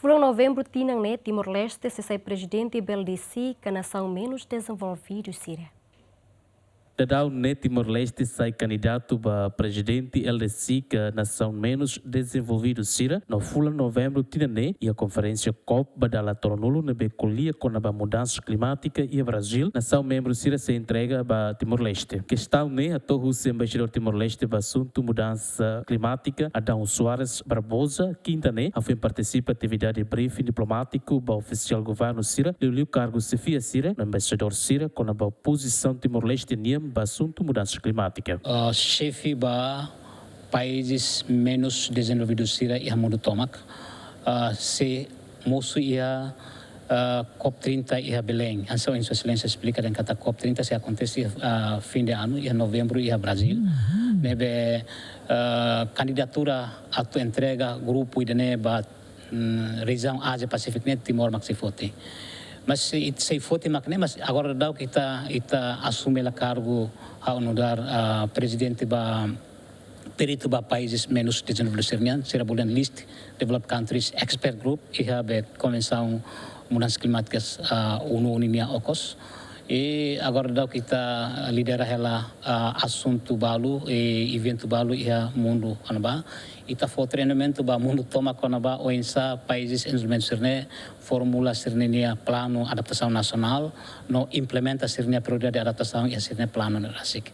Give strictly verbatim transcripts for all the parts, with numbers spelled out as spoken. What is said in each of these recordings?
Fulan Novembru tinan ne'e, Timor-Leste sei sai prezidente ba L D C ka nasaun menus dezenvolvidu sira. Daudaun ne'e Timor-Leste sai kandidatu ba prezidente L D C ka nasaun menus dezenvolvidu sira, no fulan Novembru tinan ne'e, iha konferénsia COP ba dala tolunulu ne'ebé ko'alia kona-ba mudansa klimátika iha Brazíl, nasaun membru sira sei entrega ba Timor-Leste. Kestaun ne'e hato'o husi Embaixadór Timor-Leste ba asuntu mudansa klimátika, Adão Soares Barbosa, kinta ne'e, hafoin partisipa atividade briefing diplomátiku ba ofisiál governu sira, liuliu kargu xefia sira, no embaixadór sira, kona-ba pozisaun Timor-Leste nian ba asuntu mudansa klimátika. Ah, xefe ba países menus dezenvolvidu sira iha mundu tomak, ah, sei mosu iha, ah, COP trinta iha Belém. Hanesan ohin Sua Exelénsia esplika dehan katak COP trinta sei akontese, ah, fim de ano, iha Novembru, iha Brazíl. Ne'ebé, ah, kandidatura atu entrega grupu ida-ne'e ba, mm, rejiaun Ázia Pasífiku ne'e Timor mak sei foti. Mas it-, sei foti mak ne'e, mas agora daudaun ita, ita asume hela kargu ha'u nu'udar, ah, prezidente ba peritu ba países menus dezenvolvidu sira-nian, sira bolu dehan least developed countries expert group, iha be konvensaun mudansa klimátika, ah, ONU nian okos. I agora daudaun ita lidera hela, ah, asuntu balu, i eventu balu iha mundu ne'ebá. Ita fó treinamentu ba mundu tomak kona-ba oinsá países dezenvolvidu sira-ne'e formula sira-nia planu adaptasaun nasionál, no implementa sira-nia prioridade adaptasaun iha sira-nia planu ne'e rasik.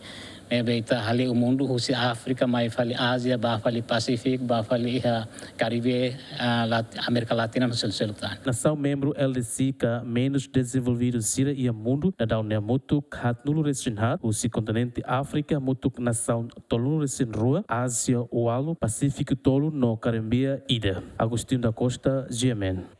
Ne'ebé ita hale'u mundu husi Áfrika, mai fali Ázia, bá fali Pasífiku, bá fali iha Karibe, ah, Lat-, Amérika Latina, no seluk-seluk tan. Nasaun membru L D C ka menus dezenvolvidu sira iha mundu, daudaun ne'e hamutuk haatnulu-resin-haat, husi kontinente Áfrika hamutuk nasaun tolunulu-resin-rua, Ázia ualu, Pasífiku tolu, no Karibe ida. Agostinho da Costa, G M N.